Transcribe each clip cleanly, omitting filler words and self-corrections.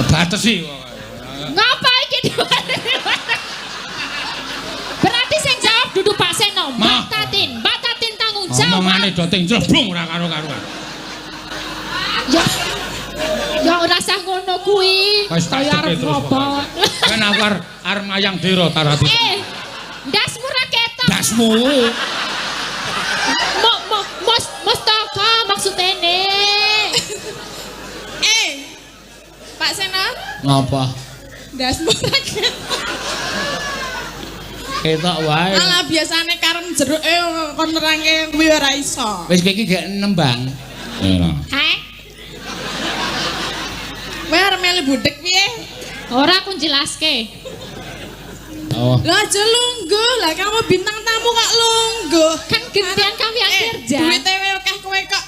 Batesi. Ngapa iki Berarti sing jawab dudu Pak Seno, Mbak Tatin. Mbak Tatin tanggung jawab. Omongane do ting jleblung ora karo-karuan. Ya. Ya ora usah ngono kuwi. Wis tak Kaya arep ceke terus ngopo. Kan aku arep mayang dira tarati. Eh, ndasmu ra ketok. Dasmu. Mo mo mos mustaka maksudene. Eh. Pak Seno, Ngapa? ndasmu ra ketok. Ketok wae. Alah biasane karem jeruk kon nerangke kuwi ora iso. Wis kowe iki gak nembang. Ora. Heh? Kowe arep melu budek piye? Ora aku jelaske. Oh. Lah aja lungguh, lah kamu bintang tamu kok lungguh. Kan gantian kami yang kerja. Duite wae akeh kowe kok.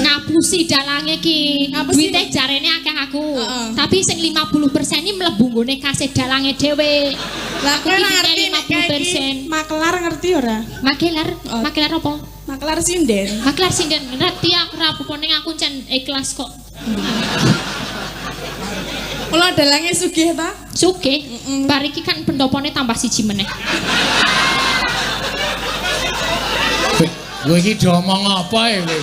Ngapusi dalange ki. Ngapusi. Duite jarene akeh aku. Heeh. Tapi sing 50% ini mlebu nggone kase dalange dhewe. Lah kowe Aku ora ki ngerti nek kae iki 50%. makelar ngerti ora? Makelar, Oh. makelar apa? Makelar sinden. Makelar sinden ngerti aku ora apa-apa ning aku cen ikhlas kok. Kula dalange sugih ta? Sugih. Mm-mm. Bar iki kan pendopone tambah siji meneh. Kowe iki diomong apa e kowe?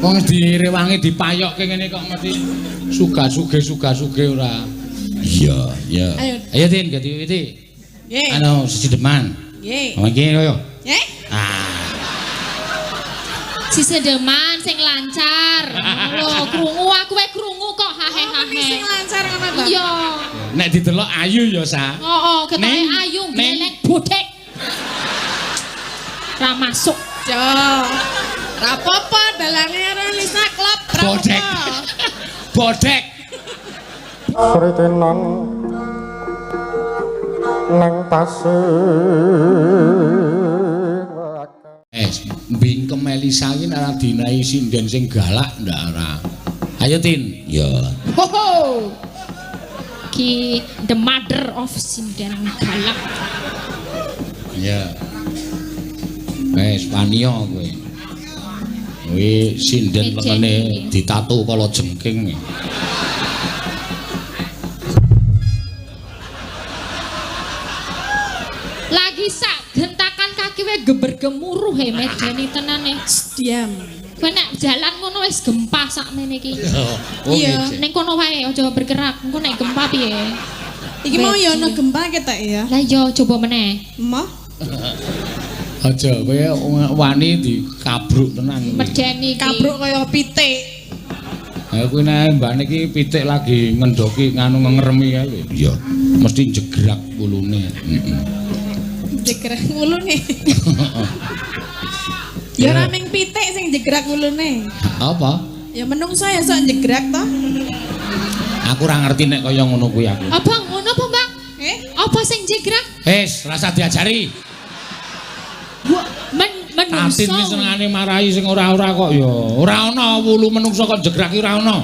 Wong direwangi dipayokke ngene kok mesti suga-suge suga-suge ora. Iya, iya. Ayo. Ayo Tin, ganti witi. Nggih. Anu sesideman. Nggih. Oh iki yo. Eh? Ah. Sisedeman sing lancar. Lho, krungu aku wae krungu kok hahe Oh, hahe. sing lancar ngono ta? Iya. Nek didelok ayu ya, Sa. Heeh, ketoke ayu Ning. geleng bodhek. Ra masuk. Jo. Ra apa-apa dalange karo Lisa klop. Ra Bodhek. apa-apa. Bodhek. Kritenan nang pasir. Bingkem Elisa iki nek ora dinahi sinden sing galak ndak ora. Ayo Tin. Ya. Ho ho. Ki the mother of sinden galak. Ya. Wes waniya kowe. Kuwi sinden lengene ditatu kala jengking. Lagi sak gentakan kaki we geber-gemuruh he medeni tenane. Diam. Kowe nek jalan ngono wis gempa sakmene iki. Oh, Iya. Ning kono wae aja bergerak, engko nek gempa piye? Iki mau ya ono gempa ketok ya. Lah iya coba meneh. Emoh. Aja kowe wani dikabruk tenan. Medeni iki. Kabruk kaya pitik. Ha kuwi nek mbane iki pitik lagi ngendoki nganu ngeremi kae lho. Iya. Mesti jegrak wulune. Heeh. Jegrak wulune. Ya ora ming pitik sing jegrak wulune. Apa? Ya menungso ya sok jegrak to. Aku ora ngerti nek kaya ngono kuwi aku. Apa ngono apa, Bang? Eh? Apa sing jegrak? Wis, rasa diajari. Menungso. Tatin iki senengane marahi sing ora-ora kok ya. Ora ana wulu menungso kok jegrak iki ora ana.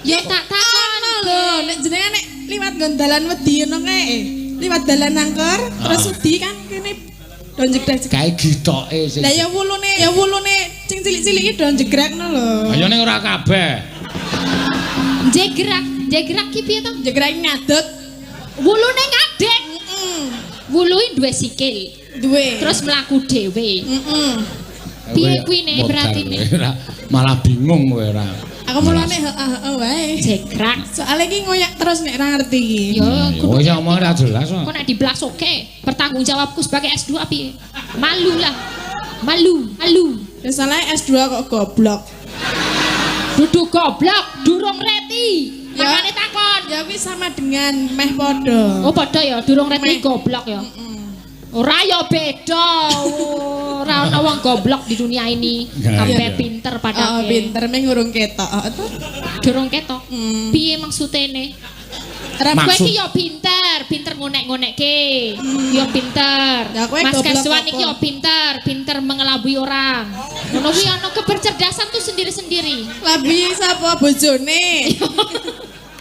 Ya tak takon. Ono lho, nek jenengan nek liwat nggon dalan wedi ngono kae. Liwat dalan angker terus wedi kan kene do jegrak. Kae gitoke sing. Lah ya wulune sing cilik-cilik iki do jegrak ngono lho. Ayo ning ora kabeh. Jegrak, jegrak ki piye to? Jegrak ngadeg. Wulune ngadeg. Heeh. Wuluhe duwe sikil. Duwe. Terus mlaku dhewe. Heeh. Piye kuwi nek berarti nek? Malah bingung kowe ora. Aku mulane heeh heeh wae. Jegrak. Soale iki ngoyak terus nek ora ngerti iki. Ya Oh ya omong ora jelas kok. Kok nek diblas oke, bertanggung jawabku sebagai S2 piye? Malu lah. Malu, malu. Ya salah S2 kok goblok. Dudu goblok, durung reti. Ya. Makane takon. Ya kuwi sama dengan meh padha. Oh padha ya, durung reti Meh. goblok ya. Ora ya beda. Ora ana wong goblok di dunia ini. Kabeh pinter Oh, padake. pinter meh urung ketok. Oh, to. Durung ketok. Hmm. Piye maksudene? Ora Kowe Maksud- iki ya pinter, pinter ngonek-ngonekke. Ya pinter. Ya, kowe Mas goblok Keswan apa? iki ya pinter, pinter mengelabui orang. Ngono kuwi ana kebercerdasan tuh sendiri-sendiri. Labi sapa bojone?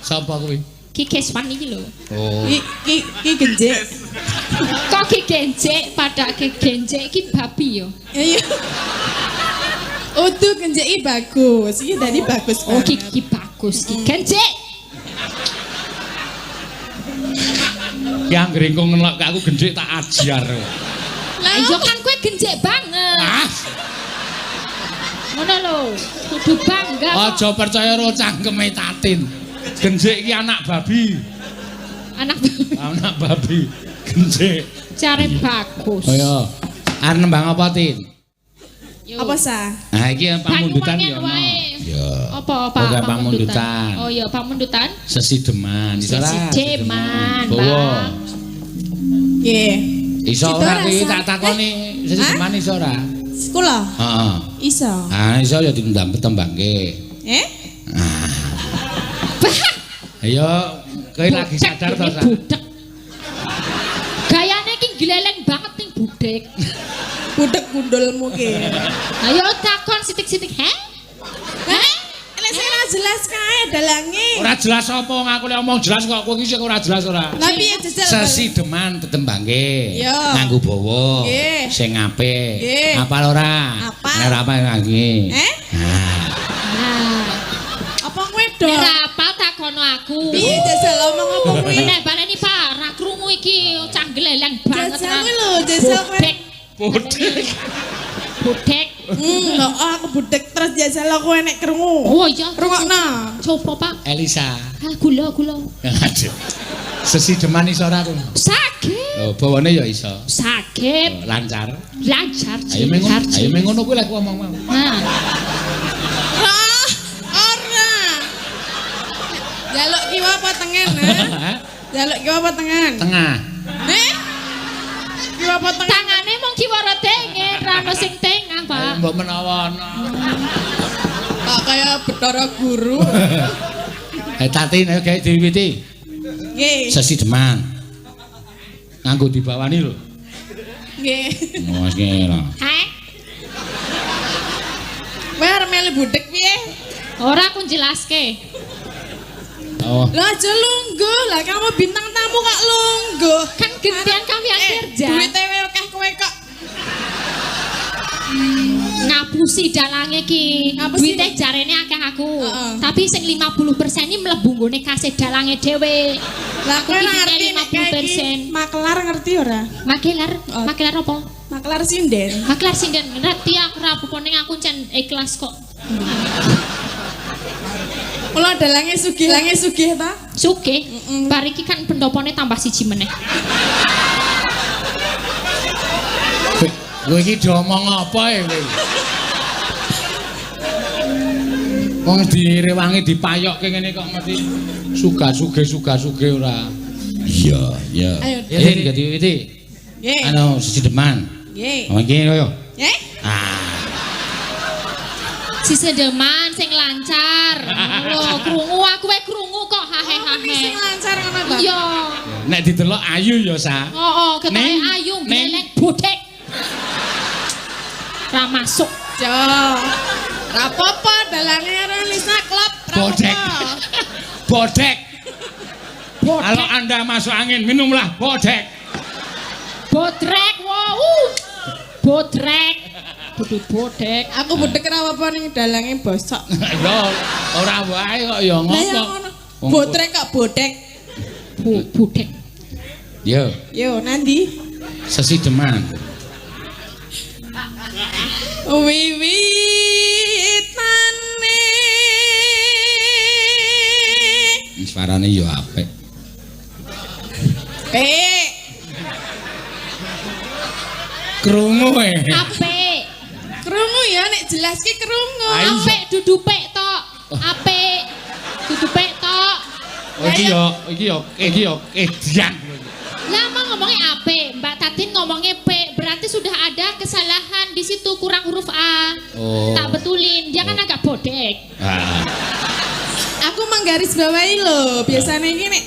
Sapa kuwi? Ki Keswan iki lho. Oh. Ki ki ki genjek. Kok ki genjek padake genjek iki babi ya. Iya. Udu genjek iki bagus. Iki dadi bagus Oh, banget. iki bagus iki. Genjek. Ki anggere engko ngelok aku genjek tak ajar. Lah Lah iya kan kowe genjek banget. Ah, Ngono lho. Kudu bangga kok. aja percaya karo cangkeme Tatin. Genjek iki anak babi. Anak Anak babi. Genjek. jare bagus. Ayo. Arep nembang apa, Tin? Yo. Apa sa? Nah, iki pamundutan ya Banyuwangen ono. wae. Ya. Apa Pak Oke, pamundutan. Oh iya, pamundutan. Sesideman, iso ora? Sesideman, Bawa. Bang. Nggih. Iso Cita ora kuwi rasa. tak takoni sesideman iso ora? Kula Heeh. iso. Ah, iso ya ditembang tembangke. Eh? Bah, Ayo, kowe lagi budek sadar to, ini Sa? budek. Gayane iki gleleng banget ning budek. Budek gundulmu ki. Ayo takon sitik-sitik, he? Heh? Lek sing ora jelas kae dalange. Ora jelas apa wong aku lek omong jelas kok kowe iki sing ora jelas ora. Lah piye jajal? Sesideman tetembangke. Iya. Nganggo bawa. Nggih. Sing apik. Nggih. Apal ora? Apal. Nek ora apal ngangge. Eh? Nah. Nah, Apa kowe do? nek ora apal takono aku. Piye jajal omong apa kuwi? Nek baleni Pak, ra krungu iki cah gleleng banget. Jajal kuwi lho, jajal kowe. Budek, Bodek. budek. Oh, aku budek terus jajal aku nek krungu. Oh iya. Rungokno. Coba Pak. Elisa. Ah, gula, gula. Aduh. Sesideman iso ora aku? Sakit. Oh, bawane ya iso. Sakit. Oh, lancar. Lancar. Ayo mengono, lancar. ayo mengono kuwi lek aku omong mau. Nah, Ah, ora. Jaluk kiwa apa tengen, ha? Jaluk kiwa apa tengen? Tengah. Eh? Kiwa apa tengen? tangane mung kiwa ora tengen, ra ono sing tengah, Ayo Pak. mbok menawa ana. Kok kaya Betara Guru. Eh Tatin ayo gawe diwiwiti. Nggih. Sesideman. Nganggo dibawani lho. Nggih. Oh, wis ngene lho. Heh? Kowe arep melu budek piye? Ora aku jelaske. Oh. Lah aja lungguh, lah kamu bintang tamu kok lungguh. Kan gantian kami yang kerja. Duite akeh kowe kok. Ngapusi dalange ki. Ngapusi. Duite jarene akeh aku. Heeh. Tapi sing 50% ini mlebu nggone kase dalange dhewe. Lah Aku kowe ki ora ngerti nek kae iki 50%. makelar ngerti ora? Makelar, Oh. makelar apa? Makelar sinden. Makelar sinden ngerti aku ora apa-apa ning aku cen ikhlas kok. Kula dalange sugih, lange sugih ta? Sugih. Mm-mm. Bar iki kan pendopone tambah siji meneh. Kowe iki diomong apa ya kowe? Wong direwangi dipayokke ngene kok mesti suga-suge suga-suge ora. Iya, iya. Ayo. Ayo diwiwiti. Nggih. Anu sesideman. Nggih. Oh iki yo. Eh? Ah. Sisedeman sing lancar. Lho, krungu aku wae krungu kok hahe Oh, hahe. sing lancar ngono ta? Iya. Nek didelok ayu ya, Sa. Heeh, ketoke Ning, ayu ning. gleleng bodek. Ra masuk. Jo. Ra apa-apa dalange karo Lisa klop. ra Bodek. apa-apa. Bodek. Bodek. Kalau Anda masuk angin, minumlah bodek. Bodrek, wow. Bodrek. Dudu bodek. Aku budek ra apa-apa ning dalange bosok. Ya ora wae kok ya Lah ya ngopo. ngono. Wong- Botrek kok bodek. Bodek. Yo, Yo nanti. sesideman. Wiwitane Suarane yo apik. Eh, Krungu e. Apik. krungu ya nek jelas ki krungu. Ayo. Apik dudu pek tok. Apik. Dudu pek tok. Oh, iki yo, iki yo, iki yo edian. Lah mau ngomongnya apik, Mbak Tatin ngomongnya P, berarti sudah ada kesalahan di situ kurang huruf A. Oh. Tak betulin, dia kan agak bodek. Ah. Aku menggarisbawahi lho, biasanya iki nek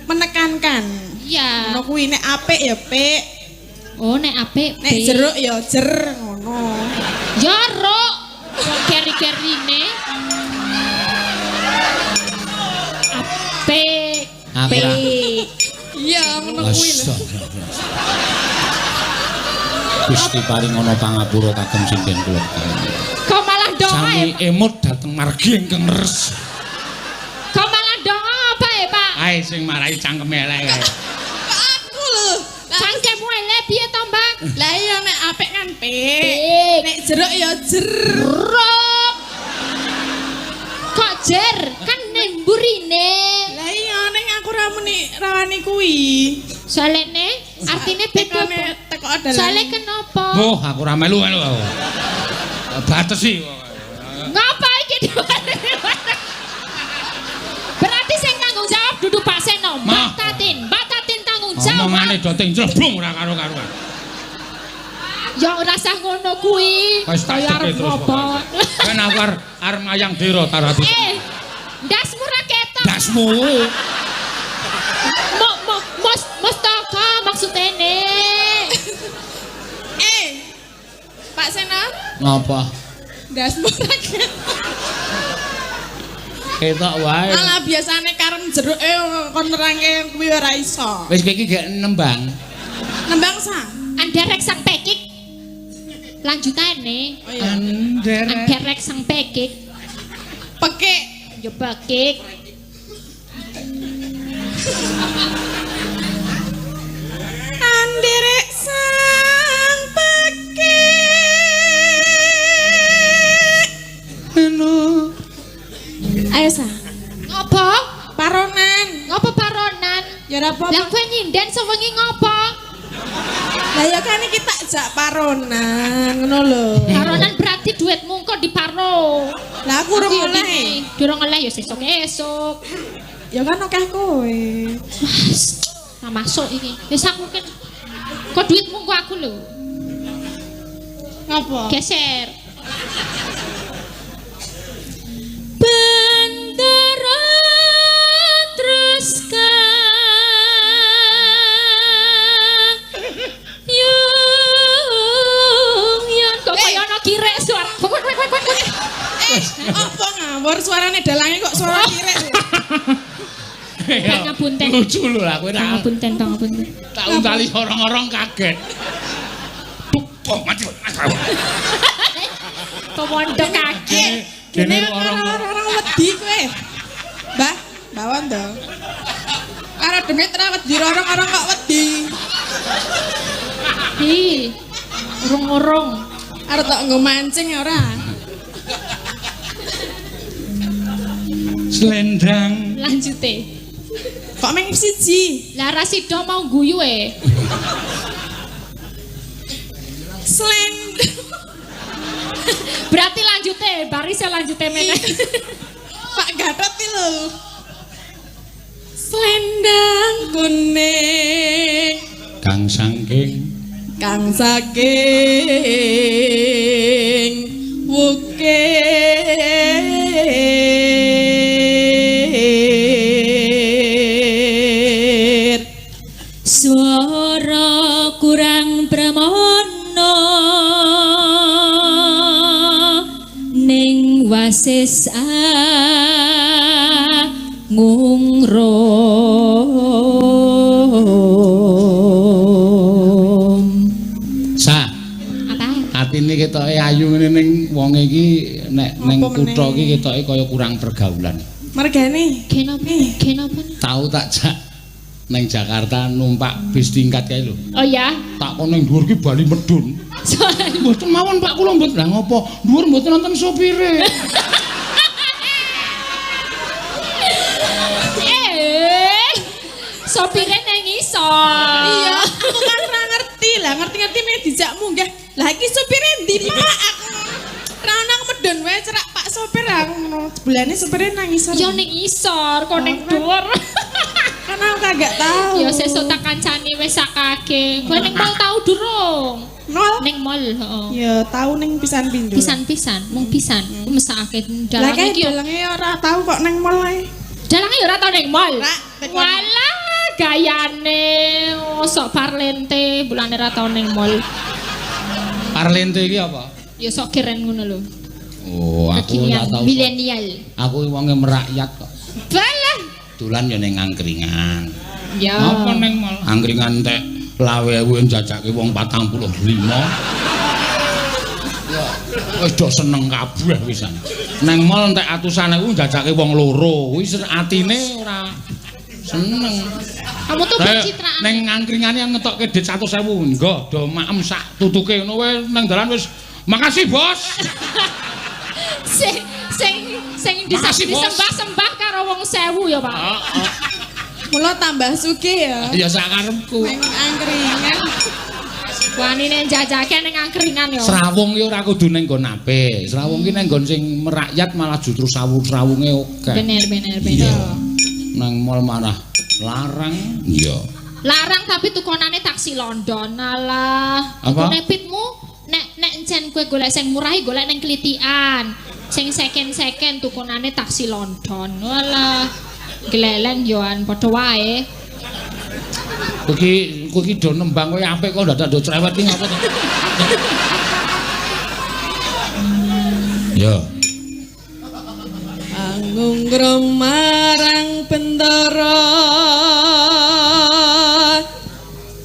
menekankan. Iya. Ngono kuwi nek apik ya pik, Oh, nek apik nek P. jeruk ya jer ngono. Jeruk. Wong keri-kerine. Apik. Apik. Pik. Iya, ngono kuwi lho. Gusti paring ana pangapura kagem sinden kula. Kok malah Sami emut dhateng margi ingkang leres. Kok malah ndonga apa ya, Pak? Ae sing marai cangkeme elek kae. Kok aku lho. Cangkemmu elek piye to, Mbak? Lah iya nek apik kan pik. Pik. Nek jeruk ya jeruk. Kok jer? Kan ning mburine. Lah iya ning aku ra muni rawani kuwi. Soalene artine beda. Teko dalan. Soale kenapa? Oh, aku ra melu-melu aku. Batesi. Ngapa iki? Berarti sing tanggung jawab dudu Pak Seno, Mbak Tatin. Mbak Tatin tanggung jawab. Omongane do ting jleblung ora karo-karuan. Ya ora sah ngono kuwi. Wis tak arep terus. Kan aku arep mayang dira tarati. Ndasmu ra ketok. Ndasmu. Mo mustaka maksudene. Pak Seno. Ngapa? Ndasmu ra ketok. Ketok wae. Alah biasane karem jeruke kon nerangke kuwi ora iso. Wis kowe iki gek nembang. Nembang sa. Anderek sang pekik. Lanjutane. Oh iya. Anderek sang pekik. Pekik. Ya pekik. Anderek sang pekik. Eno. Ayo sa. Ngopo? Paronan. Ngopo paronan? Ya ora apa-apa. Lah kowe nyinden sewengi ngopo? Lah ya kan iki tak jak paronan ngono lho. Paronan berarti duitmu kok diparo. Lah aku urung oleh. Durung oleh ya sesuk esuk. Ya kan akeh kowe. Wes, ora masuk iki. Wis aku kan kok duitmu kok aku lho. Ngopo? Geser. Bendera terus kok kaya ana kirek suara. Apa ngawur suarane dalange kok suara kirek. Pangapunten. Lucu lho aku ora. Pangapunten, pangapunten. Tak untali orang-orang kaget. Buk, mati. Pemondo kaget. Dene orang-orang wedi kowe. Mbah, Mbah Wondo. Karo demit ra wedi orang-orang kok wedi. Hi. Urung-urung. Arep tok nggo mancing ora. Slendang. Lanjute. Kok meng siji? Lah ra sida mau guyu e. Slendang. Berarti lanjute, barise lanjute meneh. Pak Gatot iki lho. Slendang kuning kang saking kang saking wukir swara kurang pramono ning wasis ngungrum. Sa. Apa? Atine ketoke ayu ngene ning wong iki nek ning kutha iki ketoke kaya kurang pergaulan. Mergane. Kenapa? Kenapa? Tau tak jak ning Jakarta numpak bis tingkat kae lho. Oh ya. Tak kono ning dhuwur ki bali medun. Mboten mawon Pak kula mboten. Lah ngopo? Dhuwur mboten nonton sopire. Sopire nang isor. Iya, aku kan ora ngerti. Lah ngerti-ngerti meh dijak munggah. Lah iki sopire ndi, Pak? Aku ora ono medun wae cerak Pak sopir aku ngono. Jebulane sopire nang isor. Ya ning isor, kok ning dhuwur. Kan aku kagak tahu. Ya sesuk tak kancani wis sakake. Kowe ning mall tau durung? Mall? Ning mall, heeh. Ya tau ning pisan pindho. Pisan-pisan, mung pisan. Mesakake dalange iki. Lah dalange ora tau kok ning mall ae. Dalange ya ora tau ning mall. Walah gayane sok parlente bulane ra tau ning mall. Parlente iki apa? Ya sok keren ngono lho. Oh, aku ora tau. Milenial. Aku wonge merakyat kok. Balah. Dolan ya ning angkringan. Ya. Apa ning mall? Angkringan tek lawe-ewe njajake wong 45. Ya. Wis do seneng kabeh wisan. Neng mall entek atusan ewu njajake wong loro. Kuwi atine ora seneng. Kamu tuh pencitraan. Neng angkringane ngetokke dit 100.000. Nggo do maem sak tutuke ngono wae nang dalan wis makasih, Bos. Sing sing sing disembah-sembah karo wong 1000 ya, Pak. Heeh. Mula tambah sugih ya. Ya sak karepku. Neng angkringan. Wanine njajake ning angkringan ya. Srawung ki ora kudu ning nggon apik. Srawung ki ning nggon sing merakyat malah justru sawung-srawunge akeh. Bener bener bener. Nang mall marah larang. Iya. Larang tapi tukonane taksi London. Alah, apa? Tukone pitmu nek nek encen kowe golek sing murah golek ning Klitikan. Sing second-second tukonane taksi London. Walah. Gleleng yoan padha wae. Kowe iki do nembang kowe apik kok dadak do cerewet iki ngapa to? Ya. Angungrum marang bendara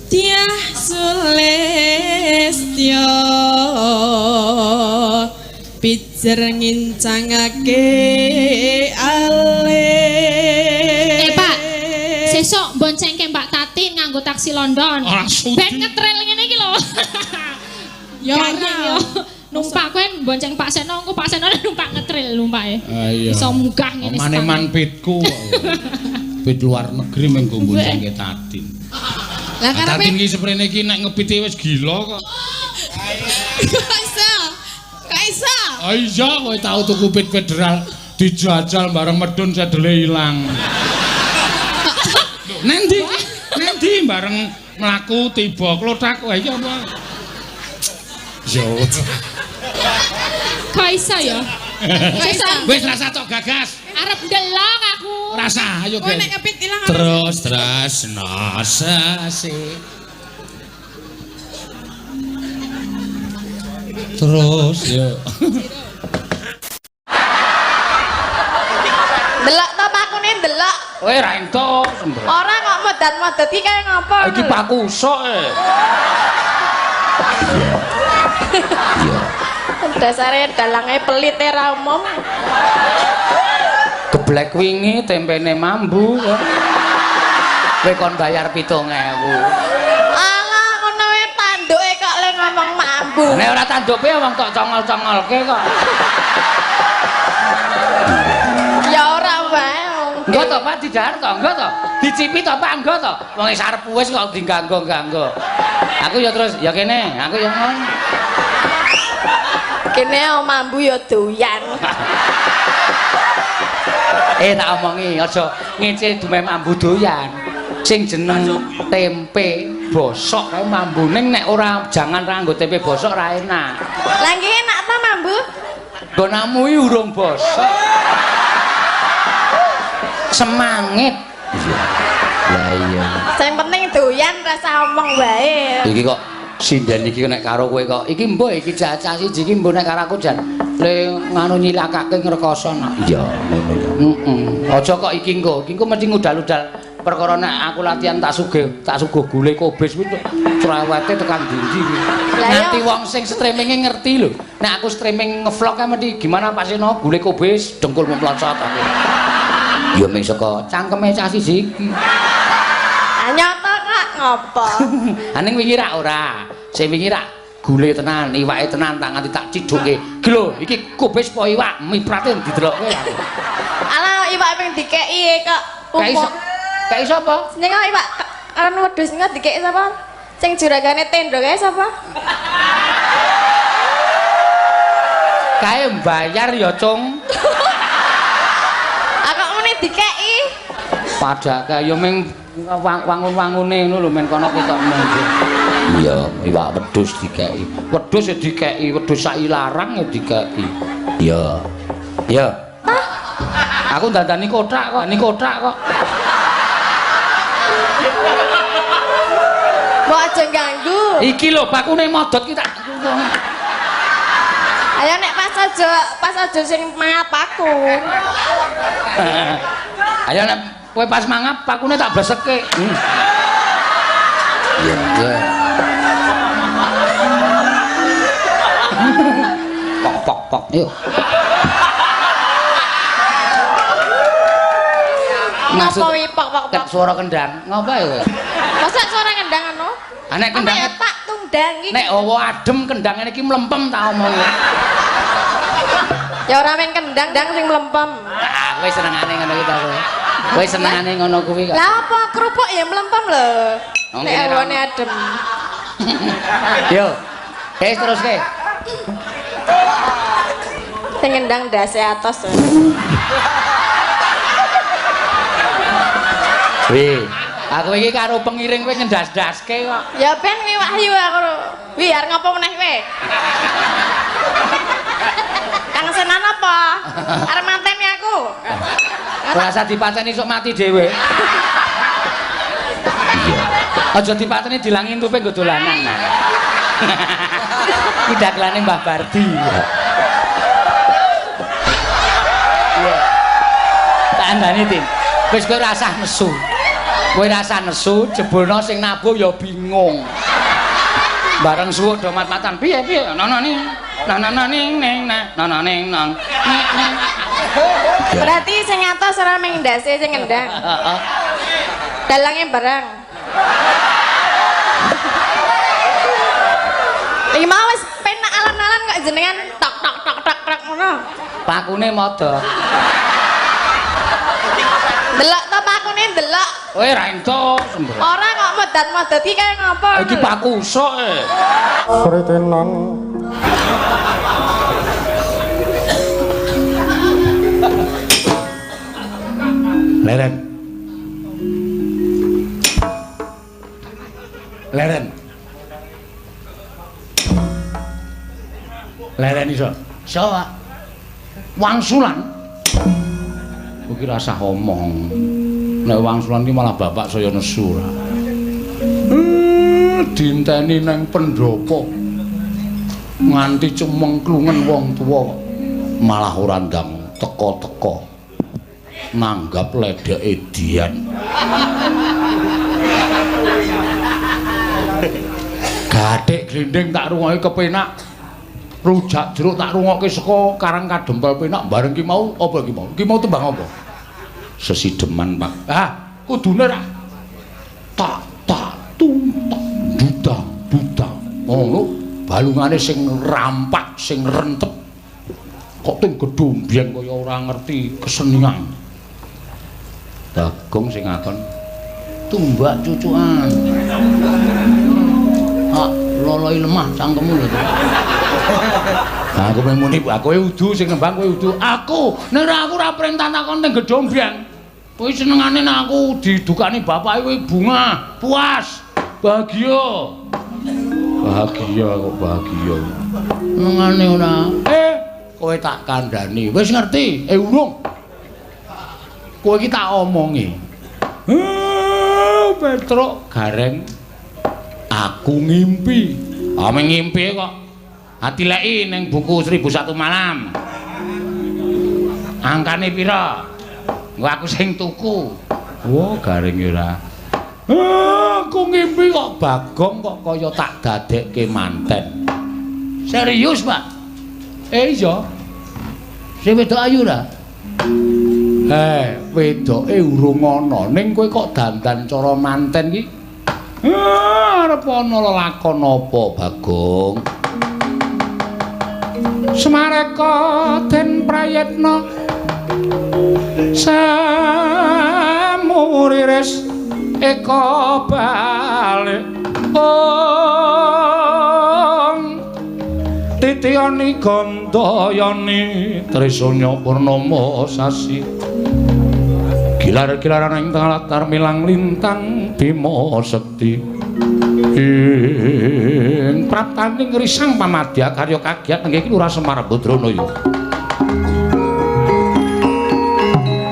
Dyah Sulistya pijer ngincangake ale. Pak, sesuk boncengke Mbak Tatin nganggo taksi London. Ben ngetril ngene iki lho. Ya ora. Numpak kowe bonceng Pak Seno, engko Pak Seno numpak ngetril numpake. Ah, iso munggah ngene. Maneman pitku. Pit luar negeri mengko boncengke Tatin. Lah karepe Tatin iki seprene iki nek ngepiti wis gila kok. Kok iso? Kok iso? Ah iya, kowe tau tuku pit federal dijajal bareng medun sedele ilang. Nendi? Nendi bareng mlaku tiba klothak wae iki apa? Yo. Kok iso ya? Wis rasa tok gagas. Arep ndelok aku. Rasa ayo kowe nek ngepit ilang. Terus tresno sasi. Terus yo. Delok to pakune ndelok. Kowe ra entuk sembrono. Ora kok modat-modat iki kaya ngopo. Iki paku usuk e. Iya. Dasare dalange pelit ra umum. Geblek wingi tempene mambu kok. Kowe kon bayar 7.000. Alah ngono wae tanduke kok le ngomong mambu. Nek ora tanduke wong tok congol-congolke kok. Ya ora wae. Engko to Pak didahar to, engko to. Dicipi to Pak, engko to. Wong wis arep wis kok diganggo-ganggo. Aku ya terus ya kene, aku ya ngono. Kene mambu ya doyan. Tak omongi aja ngece dume mambu doyan. Sing jeneng tempe bosok kae mambu ning nek ora jangan ra nggo tempe bosok ra enak. Lah nggih enak ta mambu? Nggonamu iki urung bosok. Semangit. Iya. Lah iya. Sing penting doyan rasa omong wae. Iki kok sinden iki nek karo kowe kok. Iki mbuh iki cacah siji iki mbuh nek karo aku jan le nganu nyilakake ngrekoso. Iya, ngono ya. Heeh. Aja kok iki engko. Iki engko mesti ngudal-udal perkara nek aku latihan tak sugih, tak suguh gule kobis kuwi cerewete tekan ndi-ndi iki. Nanti wong sing streaminge ngerti lho. Nek aku streaming ngevlog kae mesti gimana Pak Seno gule kobis dengkul mlocot aku. Ya ming saka cangkeme cah siji iki. Ah nyata kok ngopo? Ha ning wingi rak ora. Sing wingi rak gule tenan, iwake tenan tak nganti tak cidhuke. Iki lho, iki kobis po iwak miprate didelokke aku. Alah iwak ping dikeki kok. Kei sapa? Sing iwak anu wedhus sing dikeki sapa? Sing juragane tendo kae sapa? Kae mbayar ya, Cung. Dikeki padake ya ming wangun-wangune ngono lho men kono ketok monggo. Iya, iwak wedhus dikeki. Wedhus ya dikeki, wedhus sak ilarang ya dikeki. Iya. Iya. Aku dandani kothak kok, ni kothak kok. Mbok aja ganggu. Iki lho bakune modot ki tak. Ayo nek pas aja sing mangap aku. Ayo nek kowe pas mangap pakune tak bleseke. Iya, iya. pok pok. Yuk. Ngopo wi pok pok pok? Suara kendang. Ngopo ya kowe? Masa suara kendang anu? Ah nek kendang ya tak tundang iki. Nek hawa adem kendang ngene iki mlempem tak omongi. Ya ora men kendang dang sing mlempem. Ah kowe senengane ngono iki ta kowe. Kowe senengane ngono kuwi kok. Lah apa kerupuk ya mlempem lho. Nek hawane adem. Yo. Wis teruske. Sing kendang ndase atos. Wih, aku iki karo pengiring kowe ngendas-ndaske kok. Ya ben kuwi wahyu aku. Wi arep ngopo meneh kowe? Kang Senan apa? Arep manteni aku. Ora usah dipateni sok mati dhewe. Iya. Aja dipateni dilangi entupe nggo dolanan. Iki dagelane Mbah Bardi. Iya. Tak andani, Tin. Wis kowe ora usah nesu. Kowe ora usah nesu, jebulno sing nabuh ya bingung. Bareng suwuk do mat-matan, piye piye? Nana ning, nana ning ning nana ning nang. Ning ning. Berarti sing atos ora mung ndase sing ngendang. Heeh. Dalange barang. Iki mau wis penak alon-alon kok jenengan tok tok tok tok tok ngono. Pakune modho. Delok to pakune delok. Kowe ra entuk sembrono. Ora kok modat-modat iki kaya ngopo. Iki paku usuk e. Kritenan. Leren. Leren. Leren iso. Iso, Pak. Wangsulan. Kowe ki rasah omong. Nek wangsulan ki malah bapak saya nesu ora. Dinteni nang pendopo. Nganti cemengklungen wong tuwa malah ora ndang teka-teka. Nanggap ledeke Dian. Gathik glinding tak rungokke kepenak. Rujak jeruk tak rungokke saka Karang Kadempel penak bareng ki mau apa ki mau? Ki mau tembang apa? Sesideman, Pak. Ah, kudune ra tak tak tung tak budang budang. Ngono balungane sing rampak, sing rentep. Kok ting gedhombyeng kaya ora ngerti kesenian. Bagong sing ngakon tumbak cucukan. Ah, loloi lemah cangkemmu lho. Aku pengen muni, kowe udu sing nembang kowe udu. Aku, nek aku ora perintah takon teng gedhombyeng. Kowe senengane nek aku didukani bapake kowe bunga, puas, bahagia. Bahagia kok bahagia. Senengane ora. Kowe tak kandhani. Wis ngerti? Urung. Kowe iki tak omongi. Petruk gareng aku ngimpi. Ah ngimpi kok. Atileki ning buku 1001 Malam. Angkane pira? Engko aku sing tuku. Wah, garing ora. Aku ngimpi kok Bagong kok kaya tak dadekke manten. Serius, Pak? Iya. Sing wedok ayu ora? Wedoke urung ana, ning kowe kok dandan cara manten iki? Arep ana lelakon apa, Bagong? Semareka den prayitna samuriris eka balik ong titiyani gandayani trisanya purnama sasi gilar-gilaran ing tengah latar milang lintang bima sekti ing praptaning risang pamadya karya kagiat nenggih iki Lurah Semar Badranaya.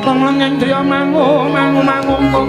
Wong leng mangu mangu mangungkung.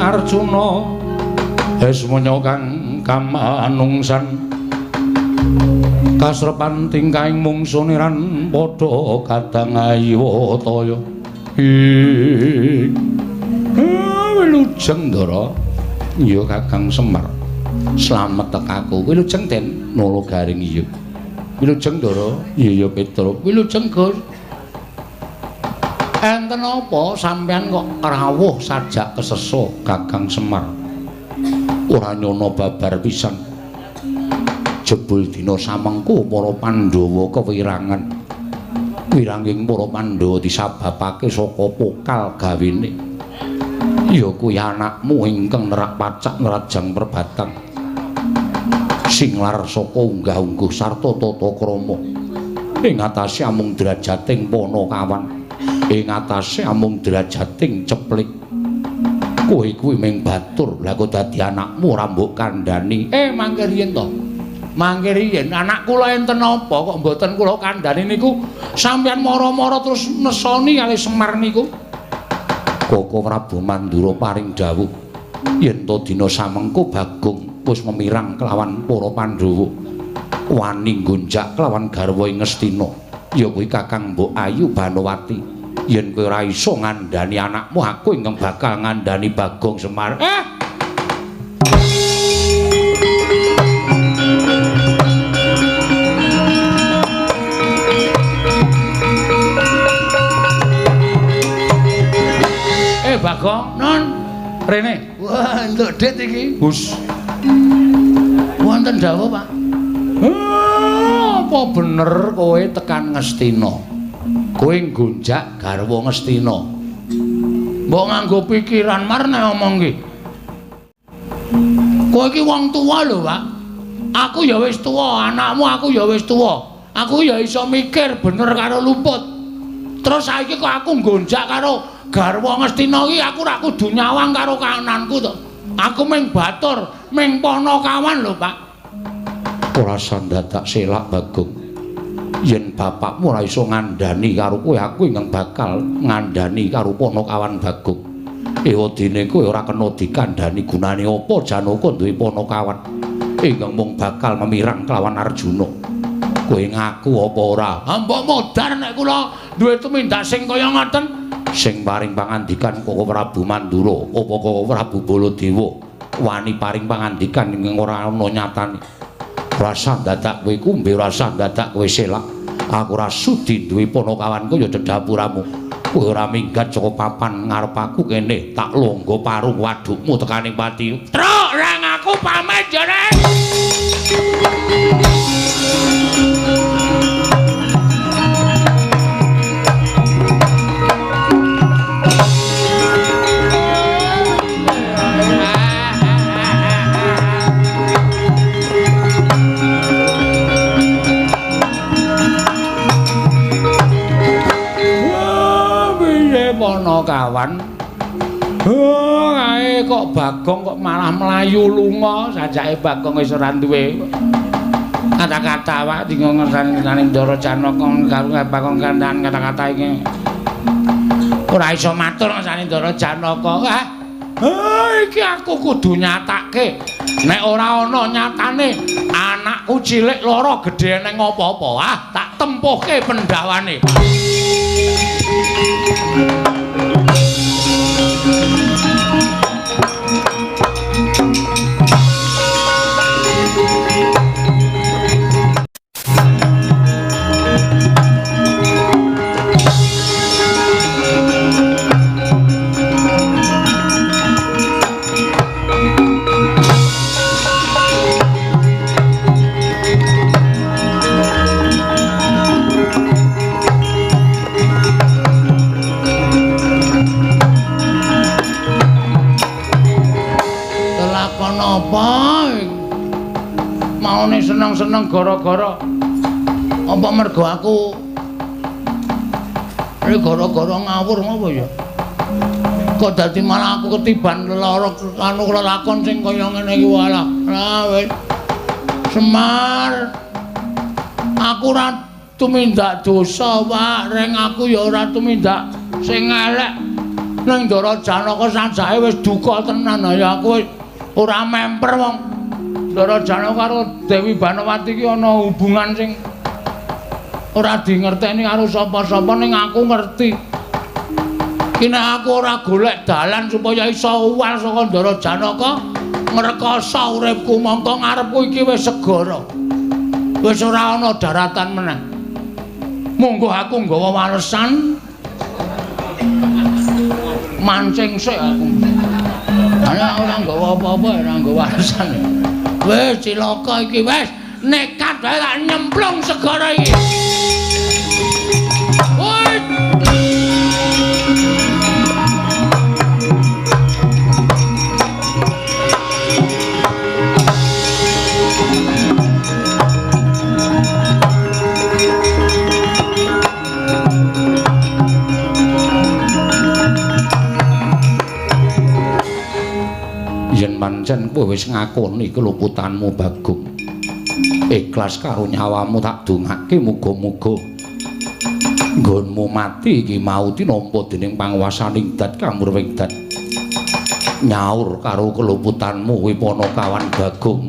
Arjuna esmanya kang kamanungsan kasrepan tingkahing mungsuniran padha kadang ayiwataya. Wilujeng Ndara. Iya Kakang Semar. Slamet tekaku. Wilujeng Den Nala Garing iya. Wilujeng Ndara. Iya ya Petruk. Wilujeng Gus. Enten apa sampean kok rawuh sajak kesesa Kakang Semar? Ora nyono babar pisan. Jebul dina samengko para Pandhawa kewirangan. Wiranging para Pandhawa disababake saka pokal gawene. Ya kuwi anakmu ingkang nerak pacak nrajang perbatang. Sing lar saka unggah-ungguh sarta tata krama. Ing atase amung drajating Panakawan. Ing atase amung drajating ceplik. Kowe kuwi ming batur, lha kok dadi anakmu ora mbok kandhani. Mangke riyen to. Mangke riyen anak kula enten apa kok mboten kula kandhani niku sampeyan mara-mara terus nesoni kali Semar niku. Koko Prabu Mandura paring dawuh yen to dina samengko Bagong wis memirang kelawan para Pandhawa. Wani nggonjak kelawan garwa ing Ngastina. Ya kuwi Kakang Mbok Ayu Banowati. Yen kowe ora iso ngandhani anakmu, aku ingkang bakal ngandhani Bagong Semar. Bagong, non rene. Wah, entuk dit iki. Hus. Wonten dawuh, Pak. Apa bener kowe tekan Ngastina? Kowe nggonjak garwa Ngastina. Mbok nganggo pikiran mar nek omong ki. Kowe iki wong tuwa lho, Pak. Aku ya wis tuwa, anakmu aku ya wis tuwa. Aku ya iso mikir bener karo luput. Terus saiki kok aku nggonjak karo garwa Ngastina iki aku ora kudu nyawang karo kananku to. Aku ming batur, ming Panakawan lho, Pak. Ora sandadak selak Bagong. Yen bapakmu ora iso ngandhani karo kowe, aku ingkang bakal ngandhani karo Panakawan Bagong. Ewadene kowe ora kena dikandhani gunane apa Janaka duwe Panakawan ingkang mung bakal memirang kelawan Arjuna. Kowe ngaku apa ora? Mbok modar nek kula duwe tumindak sing kaya ngoten. Sing paring pangandikan Koko Prabu Mandura apa Koko Prabu Baladewa wani paring pangandikan ingkang ora ana nyatane. Rasa dadak kowe kumbe, rasa dadak kowe selak. Aku ora sudi duwe Panakawanku ya dedapuramu. Kowe ora minggat saka papan ngarep aku kene, tak longgo parung wadukmu tekaning pati. Truk rang aku pamit ya, Rek. Kawan. Oh, kae kok Bagong kok malah mlayu lunga, sajake Bagong wis ora duwe kata-kata awak dinggo ngersani Ndara Janaka karo Bagong kandan kata-kata iki. Ora iso matur ngersani Ndara Janaka. Iki aku kudu nyatake. Nek ora ana nyatane anakku cilik lara gedhe nang apa-apa, tak tempuhke pendhawane. Maune seneng-seneng gara-gara apa mergo aku iki gara-gara ngawur ngopo ya? Kok dadi malah aku ketiban lelara anu lelakon sing kaya ngene iki walah. Lah wis. Semar. Aku ora tumindak dosa, Pak. Reng aku ya ora tumindak sing elek. Nang Ndara Janaka sajake wis duka tenan ya aku wis ora memper wong. Ndara Janaka karo Dewi Banowati iki ana hubungan sing ora dingerteni karo sapa-sapa ning aku ngerti. Ki nek aku ora golek dalan supaya iso uwal saka Ndara Janaka ngrekoso uripku mongko ngarepku iki wis segara. Wis ora ana daratan meneh. Monggo aku nggawa walesan mancing sik aku. Ana ora nggawa apa-apa ora nggawa walesan. Wis cilaka iki wis nekat wae tak nyemplung segara iki. Woi. Yen pancen kowe wis ngakoni keluputanmu Bagong, ikhlas karo nyawamu tak dongake muga-muga nggonmu mati iki mau tinampa dening panguwasaning dat kamurwing dat. Nyaur karo keluputanmu kuwi Panakawan Bagong.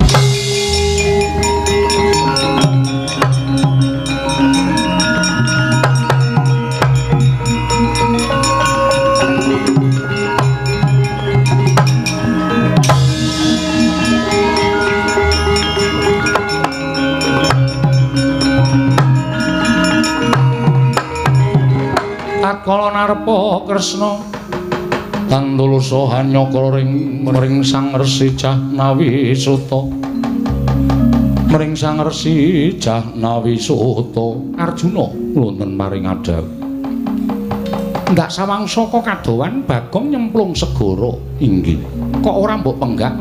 Tatkala narpa Kresna tandulusa hanyakra ring Sang Resi Jahnawi Suta. Mring Sang Resi Jahnawi Suta Arjuna wonten maring adhawuh. Ndak sawang saka kadowan Bagong nyemplung segara. Inggih. Kok ora mbok penggak?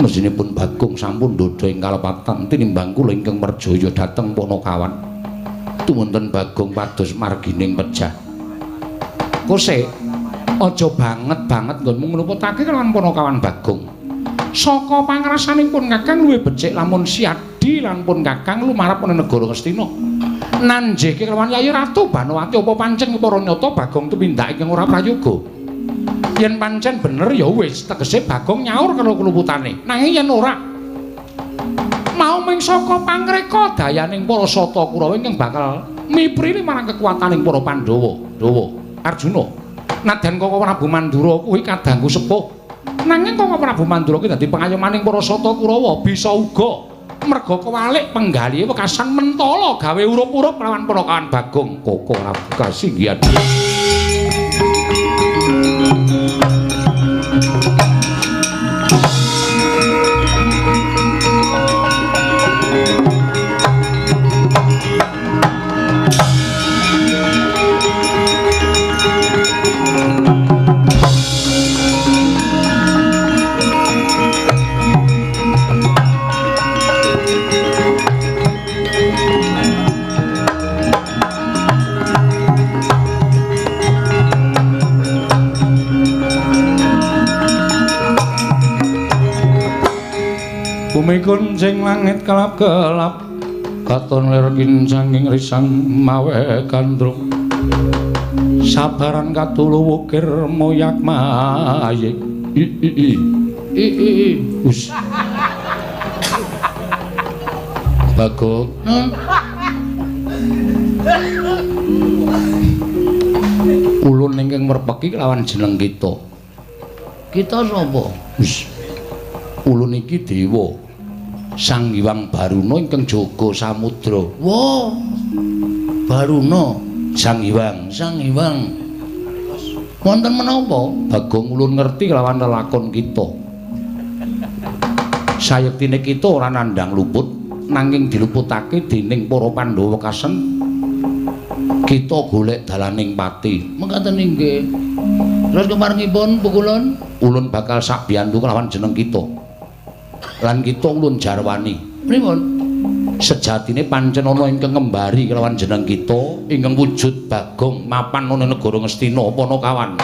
Mesinipun Bagong sampun ndhodha ing kalepatan tinimbang kula ingkang merjaya dhateng Panakawan. Tumunten Bagong pados margining pejah. Kose aja banget-banget nggonmu ngluputake kelawan Panakawan Bagong. Saka pangrasanipun Kakang luwih becik lamun siadi lan pun Kakang lumarep ana negara Ngastina. Nanjeke kelawan Yayi Ratu Banowati apa pancen para nyata Bagong tumindak ingkang ora prayoga. Yen pancen bener ya wis tegese Bagong nyaur karo keluputane. Nanging yen ora mau ming saka pangreka dayaning para Sata Kurawa ingkang bakal miprili marang kekuataning para Pandhawa. Dawa Arjuna. Nadyan Koko Prabu Mandura kuwi kadangku sepuh. Nanging Koko Prabu Mandura kuwi dadi pengayomaning para Sata Kurawa bisa uga merga kewalik penggalihe wekasan mentala gawe urup-urup lawan Panakawan Bagong. Koko Prabu kasinggihan. Bumi kuncing langit kelap-kelap katon lir kincanging risang mawe gandrung sabaran katulu wukir moyak mayik i i i i i i us Bagong. Ulun ingkang merpeki kelawan jeneng kita. Kita sapa? Wis. Ulun iki dewa Sang Hyang Baruna ingkang jaga samudra. Wah. Baruna Sang Hyang, Sang Hyang. Wonten menapa? Bagong ulun ngerti kelawan lelakon kita. Sayektine kita ora nandhang luput, nanging diluputake dening para Pandhawa kasen. Kita golek dalaning pati. Mekaten inggih. Terus kemarengipun pukulun, ulun bakal sakbiyantu kelawan jeneng kita. Lan kita ulun jarwani. Pripun? Sejatine pancen ana ingkang ngembari kelawan jeneng kita ingkang wujud Bagong mapan ana negara Ngastina Panakawan.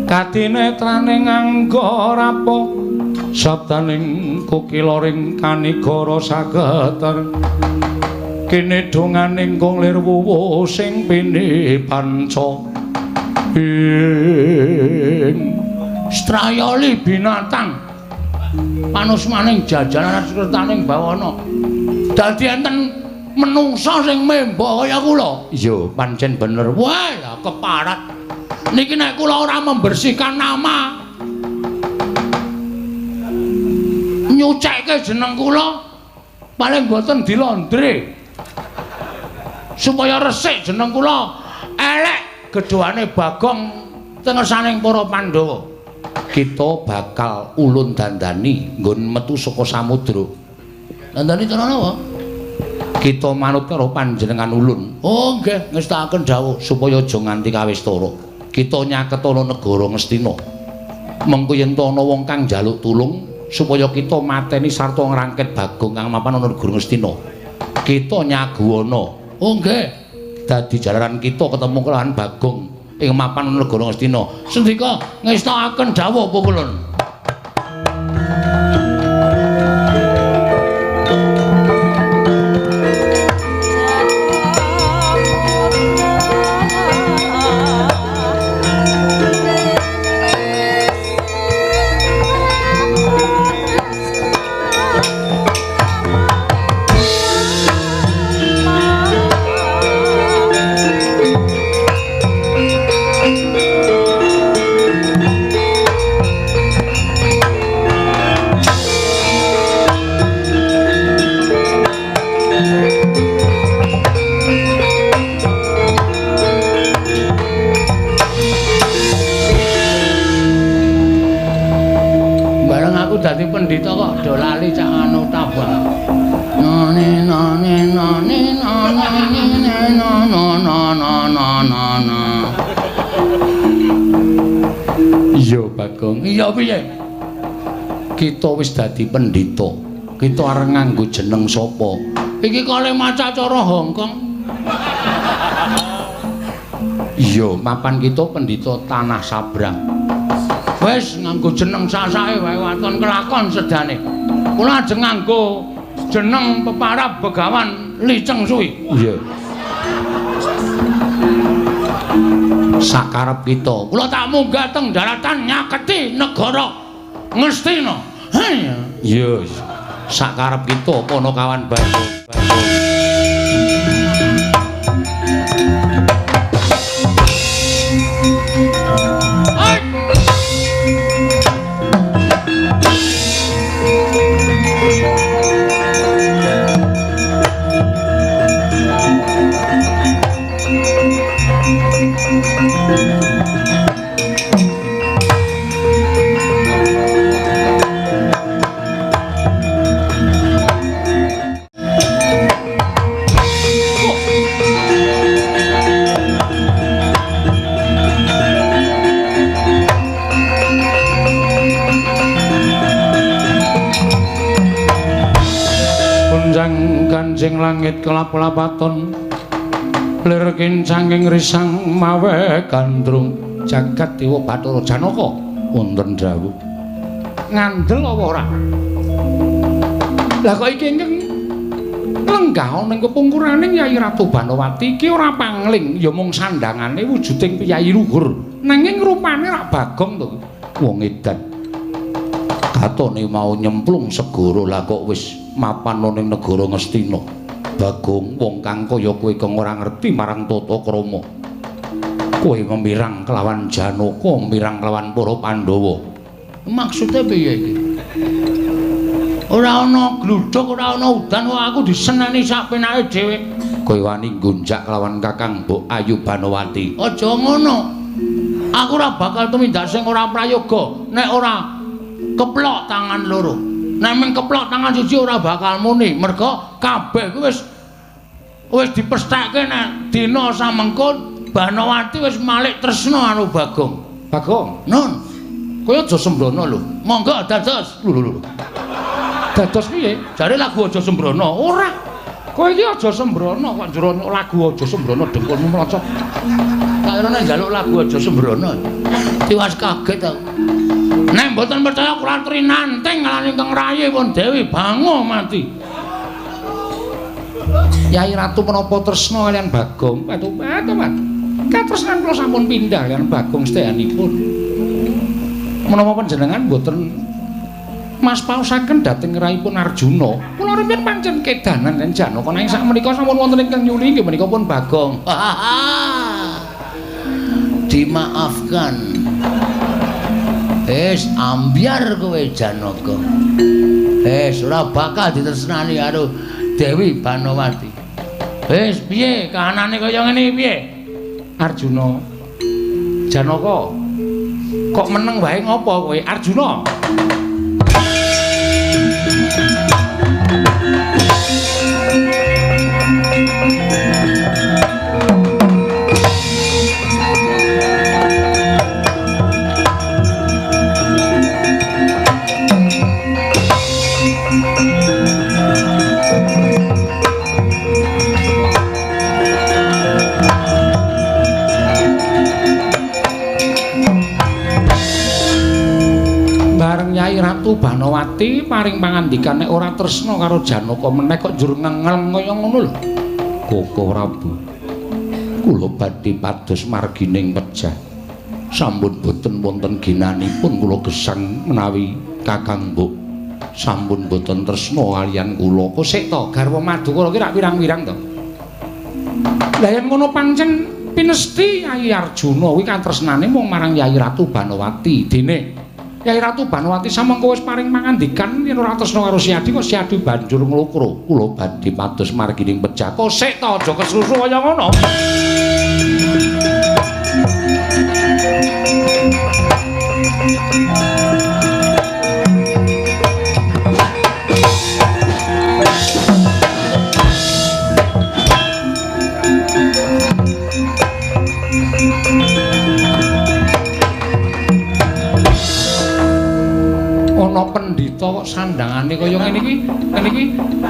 Kadinetraning angga rapa sabdaning kukilaring kanigara sageter. Kene donganing kung lir wuwu sing pinipanca. Ing strayoli binatang panusmaning jajaran sertaning bawana. Dadi enten menungsa sing memba kaya kula. Iya, pancen bener. Wah, lah keparat. Niki nek kula ora membersihkan nama, nyucekke jeneng kula paling boten dilondre. Supaya resik jeneng kula, elek gedhoane Bagong teng ngersaning para Pandhawa. Kita bakal ulun dandani nggon metu saka samudra. Dandani cara napa? Kita manut karo panjenengan ulun. Oh nggih, ngestakaken dawuh supaya aja nganti kawistara. Kita nyaketana negara Ngastina. Mengko yen ana wong kang njaluk tulung supaya kita mateni sarta ngrangket Bagong kang mapan ana negara Ngastina. Kita nyaguwana. Oh nggih. Dadi jalaran kita ketemu kelawan Bagong ing mapan negara Ngastina. Sendika ngestakaken dawuh pukulun. Dadi pendhita kok do lali cak anu tabah. Nane nane nane nane nane nane nane. Iya Bagong, iya piye? Kita wis dadi pendhita. Kita arep nganggo jeneng sapa? Iki kale maca cara Hongkong. Iya, mapan kita pendhita tanah sabrang. Wis nganggo jeneng sasake wae waton kelakon sedane. Kula ajeng nganggo jeneng peparab Begawan Li Cheng Sui. Iya. Sakarep kita, kula tak munggah teng daratan nyaketi negara Ngastina. Iya. Sakarep kita Panakawan Bagong. Kanjeng langit kelap-lapaton lir kincanging risang mawe gandrung jagat dewa Bathara Janaka wonten dawuh. Ngandel apa ora? Lah kok iki ingkang lenggah ana ing kepungkuraning Yayi Ratu Banowati iki ora pangling, ya mung sandangane wujuding piyayi luhur. Nanging rupane rak Bagong to. Wong edan. Katone mau nyemplung segara lah kok wis mapan ning negara Ngastina. Bagong wong kang kaya kowe kang ora ngerti marang tata krama. Kowe memirang kelawan Janaka, mirang kelawan para Pandhawa. Maksude piye iki? Ora ana gludhuk, ora ana udan, kok aku diseneni sak penake dhewe. Kowe wani nggonjak kelawan Kakang Mbok Ayu Banowati. Aja ngono. Aku ora bakal tumindak sing ora prayoga nek ora keplok tangan loro. Nek mung keplok tangan siji ora bakal muni, merga kabeh kuwi wis dipestheke nek dina samengko Banowati wis malik tresna karo Bagong. Bagong, nun. Kowe aja sembrono lho. Monggo dados. Lho lho lho. Dados piye? Jare lagu aja sembrono. Ora. Kowe iki aja sembrono kok njero lagu aja sembrono dengkulmu mlocot. Tak kira nek njaluk lagu aja sembrono. Tiwas kaget aku. Nek mboten percaya kula trinanting lan ingkang rayi pun Dewi Bango mati. Yai Ratu menapa tresna kaliyan Bagong? Patu patu patu. Katresnan kula sampun pindah kaliyan Bagong sedayanipun. Menapa panjenengan mboten mas paosaken dhateng raipun Arjuna? Kula rumiyin pancen kedanan lan Janaka nanging sakmenika sampun wonten ingkang nyuli inggih menika pun Bagong. Dimaafkan. Wis ambyar kowe Janaka. Wis ora bakal ditresnani karo Dewi Banowati. Wis piye kahanane kaya ngene iki piye? Arjuna. Janaka. Kok meneng wae ngopo kowe Arjuna? Bareng Yai Ratu Banowati paring pangandikan nek ora tresna karo Janaka meneh kok njur ngengel kaya ngono lho. Koko Prabu, kula badhe pados margining pejah. Sampun boten wonten ginanipun kula gesang menawi Kakang Mbok sampun boten tresna kaliyan kula. Kok sik to garwa Madukara ki rak wirang-wirang to. Lah yen ngono pancen pinesti Yai Arjuna kuwi katresnane mung marang Yai Ratu Banowati. Dene Yai Ratu Banowati samangka wis paring pangandikan yen ora tresna karo Siadi kok Siadi banjur nglokro. Kula badhe pados margining pejah. Kok sik to aja kesusu kaya ngono. Ana pendhita kok sandangane kaya ngene iki, ngene iki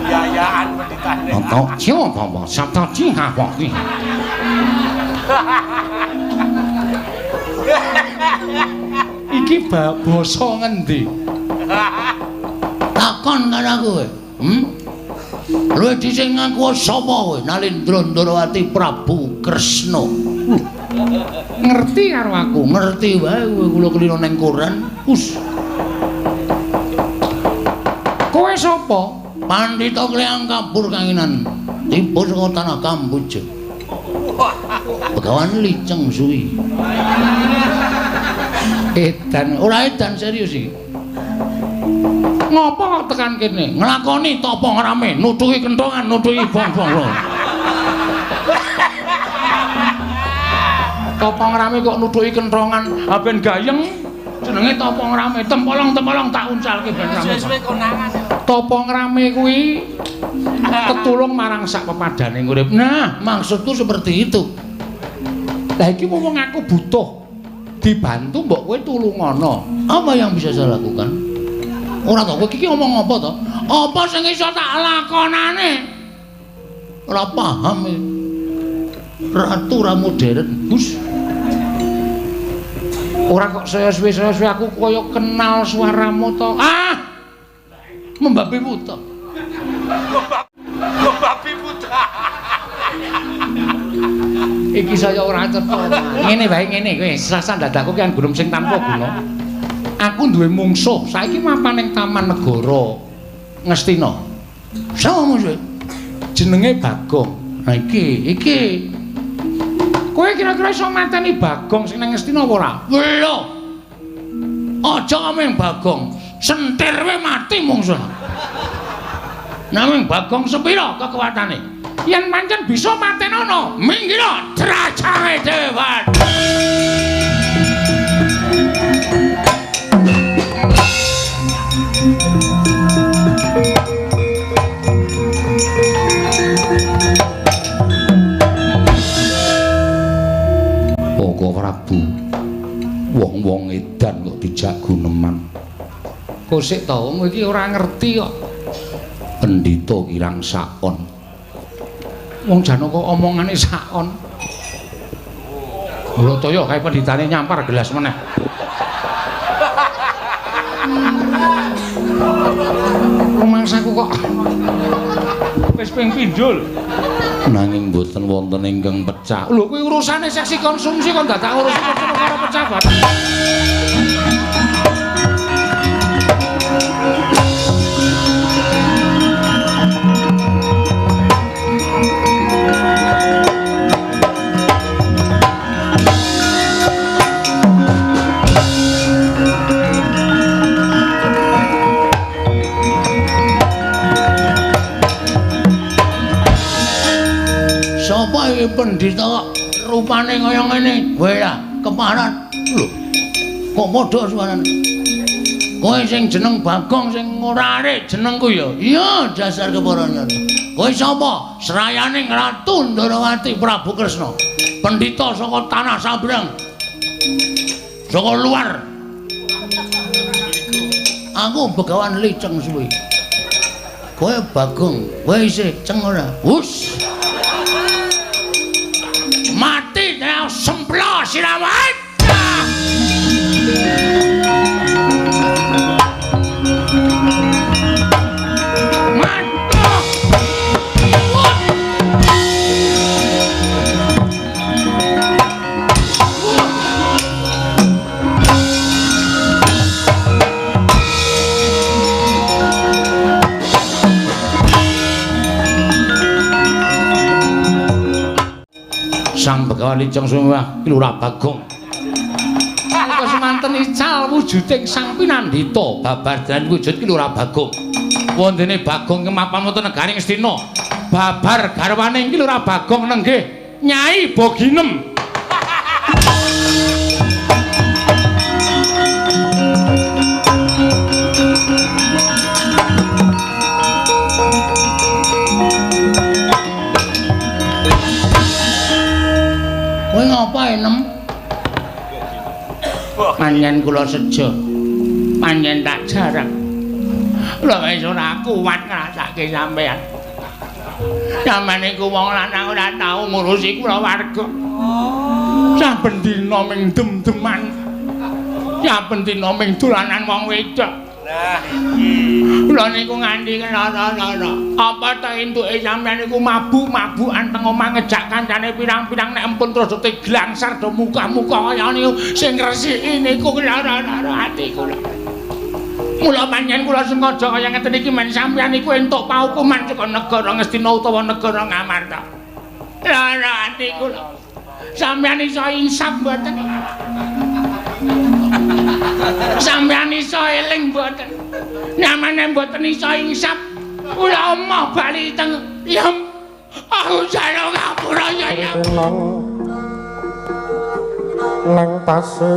yayaan pendhitane. Ana siapa sabta ciha iki. Iki basa ngendi? Takon karo aku kowe. Luwih dhisik ngaku sapa kowe? Nalindra Ndrawati Prabu Kresna. Ngerti karo aku, ngerti wae kowe kula kelino ning koran. Us. Kowe sapa? Pandhita Kleyang Kabur Kanginan. Tiba saka tanah Kamboja. Begawan Liceng Suwi. Edan, ora edan serius iki. Ngopo kok tekan kene? Nglakoni tapa ngrame, nutuhi kentongan, nutuhi bong-bong. Tapa ngrame kok nutuhi kentongan, ha ben gayeng. Jenenge tapa ngrame, tempolong-tempolong tak uncalke ben rame. Tapa ngrame kuwi tetulung marang sak pepadane urip. Nah, maksudku seperti itu. Lah iki wong aku butuh dibantu mbok kowe tulungono. Apa yang bisa saya lakukan? Ora to, kowe iki ngomong apa to? Apa sing iso tak lakonane? Ora paham iki. Ratu ra modern, Gus. Ora kok saya suwe-suwe aku kaya kenal suaramu to. Ah! Membabi buta. Membabi buta. Iki saya ora cetha. Ngene wae ngene kowe sasan dadaku ki gunung sing tanpa guna. Aku duwe mungsuh, saiki mapan ning Taman Negara Ngastina. Sapa mungsuhe? Jenenge Bagong. Nah iki, iki. Kowe kira-kira iso mateni Bagong sing nang Ngastina apa ora? Lho. Aja ameng Bagong, sentir wae mati mungsuh. Nanging Bagong sepira kekuatane? Yen pancen bisa matenono, minggiro drajange dhewe. Koko Prabu, wong-wong edan kok dijak guneman. Kosik to, wong iki ora ngerti kok. Pendhita kirang sakon. Wong Janaka omongane sakon. Brataya kae pendhitane nyampar gelas meneh. Rumangsaku kok wis ping pindho lho. Nanging mboten wonten ingkang pecah. Lho kuwi urusane seksi konsumsi kok dadak ngurusi perkara pecah bareng. Sapa iki pendhita kok rupane kaya ngene? Kowe lah keparat. Lho. Kok padha suarane? Kowe sing jeneng Bagong sing ora arek jenengku ya. Iya, dasar keparane. Kowe sapa? Srayaning Ratu Ndorowati Prabu Kresna. Pendhita saka tanah Sabrang. Saka luar. Aku Begawan Liceng suwe. Kowe Bagong, kowe isih ceng ora? Hus. Mati nek semplo sirawat. Sang Begawan Liceng Sumiwah ki Lurah Bagong. Nalika semanten ical wujuding Sang Pinandita babar dan wujud ki Lurah Bagong. Wontene Bagong kemapan wonten negaring Ngastina. Babar garwane ki Lurah Bagong nenggih Nyai Boginem. Kowe ngapa enem? Panjen kula sejo. Panjen tak jarang. Kula wis ora kuat ngrasake sampean. Sampeyan iku wong lanang ora tau ngurusi kula warga. Saben dina ming dem-deman. Saben dina ming dolanan wong wedok. Lah iki kula niku nganti lara-lara. Apa ta entuke sampeyan niku mabuk-mabukan teng omah ngejak kancane pirang-pirang nek empun terus diglangsar do muka-muka kaya niku sing ngresiki niku lara-lara ati kula. Mula panjenengan kula sengaja kaya ngeten iki men sampeyan niku entuk paukuman saka negara Ngastina utawa negara Ngamarta. Lara ati kula. Sampeyan iso insaf mboten? Sampeyan iso eling mboten? Nyamane mboten iso insaf. Kula emoh bali teng yem. Aku jaluk ngapura ya ya. Nang pasir.